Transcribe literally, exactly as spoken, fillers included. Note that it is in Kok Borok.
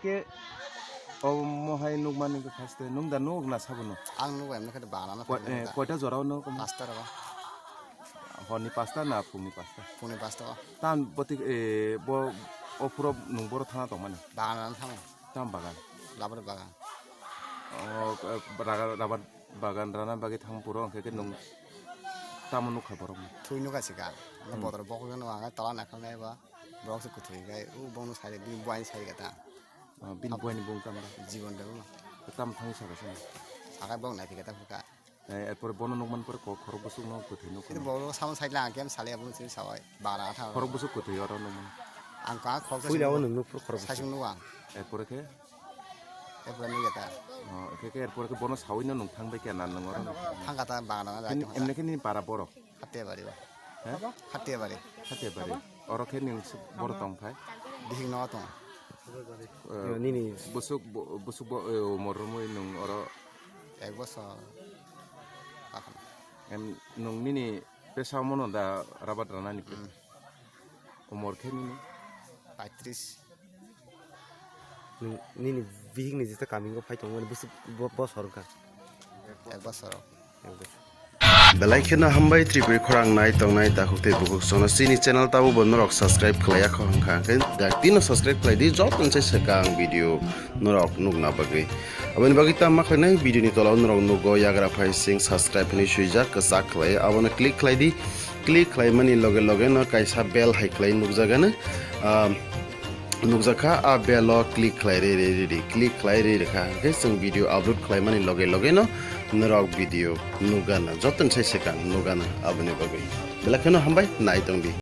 Ke omo hai nukmani khe first nwng da nuk na sabo nuk? Ang nuk emne khe banana Koi-, eh, koita jora o nuk? Pasta rogo. Horni pasta na phungni pasta? Phungni pasta o. Tam boti, eh, bo o puro nwng boro thana tongmani? Banana thangmani. Tam bagan? Labar bagan. O, eh, raga-, rabar bagan rana bagwi thang puro hwnkhe khe nwng tamo nukha borok? Thui nukha sika. Hmm. Bodol bokol no ang tola naikha nai ba. Borok se kwthwi khe u bongno sai bini buaini sai khe ta. Ah, bini buaini bung tamo? Jibon da buma. Tam thang saka sini. Saka bong nai khe ta phuka. Eh, erpore bono nukman pore kok khorok bwswk no kwthwi nuk. Ini boro samo sai lang kem sale abun sini sawai. Bara tha. Khorok bwswk kwthwi oro nukman. Ang ka khorok Pui lawo nung nuk khorok bwswk. Sai sung nuwa. Erpore khe? Erpore nuk ta. Oh, khe khe erpore khe bono sawi no nung thang bai khe na nung oro. Thang kata bara na. Emne khe ni para borok. Khatia bari ba. He? Khatia bari. Khatia bari. Oro khe nwng boro tong phai? Bihik no tong. Eh, nini bwswk bo-, bwswk bo, eh, umor romwi nwng oro? Ek bosor. Em, nwng nini pesa mono da rabat ranani? Hmm. Umor khe nini? Paitris. Nwng nini bihikni jesa kamingo phai tongmani bwswk bo-, bosor wngkha? Ek bosor. Ek bosor. Belai kheno hambai Tripuri khorang nai tongnai takhuk tei bukhuk sono chini channel tabo bo norok subscribe khlai yakho hwnkha hwnkhe dak tino subscribe khlai di joto ni sai swkang video norok nukna bagwi. Aboni bagwi tamo khlainai video ni tola o norok nugo yagra phai sing subscribe hinwi swijak kwchak khlai abono click khlai di. Click khlaimani loge loge no kaisa bell hai khlai nukjagano, ah, nukjakha, a bell o click khlai ri ri ri ri, click khlai ri rikha, hwnkhe chwng video upload khlaimani loge loge no norok video nukgana, jotoni sai swkang nukgana aboni bagwi. Belai kheno hambai, nai tongdi.